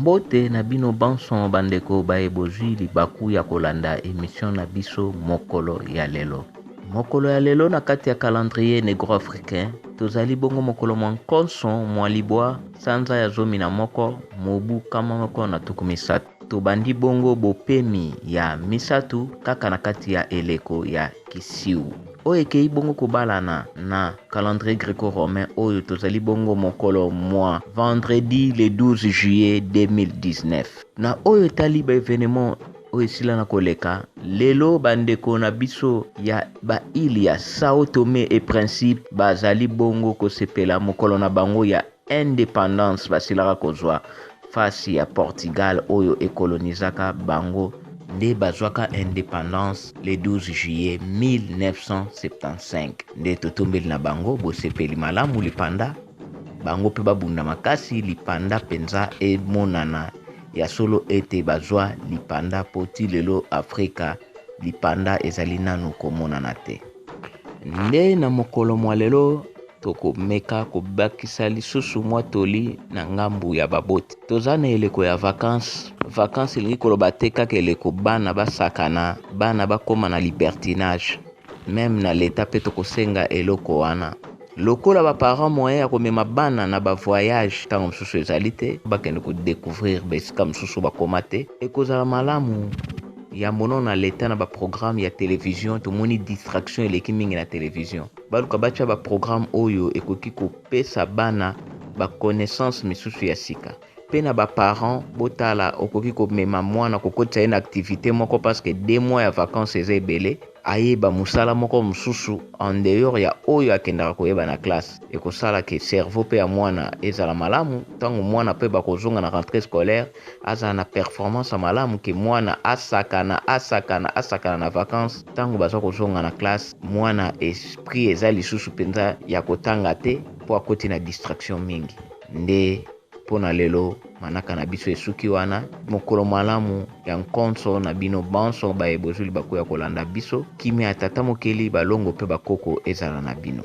Mbote na bino banso bandeko baye bozwi libaku ya kolanda emission na biso mokolo ya lelo. Mokolo ya lelo na kati ya calendrier negro-africain tozali bongo mokolo mwa nkonso mwa libwa sanza ya 11 mobu 130. Tobandi bongo bopemi ya misato kaka na kati ya eleko ya kisiu oyo ekei bongo kobalana na calendrier greco-romain oyo tozali bongo mokolo mwa vendredi le 12 juillet 2019. Na oyo etali ba evenement oyo esila na koleka lelo, bandeko na biso ya ba île ya Sao Tome et Principe bazali bongo kosepela mokolo na bango ya independance basilaka kozwa fasi ya Portugal oyo ekolonizaka bango, nde bazwaka independance le 12 juillet 1975. Nde totombeli na bango bosepeli malamu lipanda bango mpe babunda makasi lipanda mpenza emonana ya solo ete bazwa lipanda, mpo ti lelo Afrika lipanda ezali nanu komonana te. Nde na mokolo mwa lelo tokomeka kobakisa lisusu mwa toli na ngambu ya baboti. Toza na eleko ya vacances. Vacances elingi koloba te kaka eleko bana basakana, bana bakóma na libertinage. Meme na leta mpe tokosenga eloko wana. Lokola baparent moyen ya komema bana na bavoyage ntango mosusu ezali te, bakende kodécouvrir baesika mosusu bakóma te, ekozala malamu ya mono na leta na baprogramme ya télévision. Tomoni distraction eleki mingi na télévision. Baluka batya baprogramme oyo ekoki kopesa bana baconnaissance misusu ya sika. Mpe na baparent, botala, okoki komema mwana kokotisa ye na activité moko, parce que 2 mois ya vacances eza ebele, ayeba mosala moko mosusu en dehors ya oyo akendaka koyeba na classe. Ekosala ke cerveau mpe ya mwana ezala malamu. Ntango mwana mpe bakozonga na rentrée scolaire, azala na performance ya malamu ke mwana asakana, asakana, asakana na vacances. Ntango baza kozonga na classe, mwana esprit eza lisusu mpenza ya kotanga te, mpo akoti na distraction mingi. Nde mpo na lelo manaka na biso esuki wana. Mokolo malamu ya nkonso na bino banso baye bozwi libaku ya kolanda biso. Kimia ya Tata Mokeli, balongo mpe bakoko ezala na bino.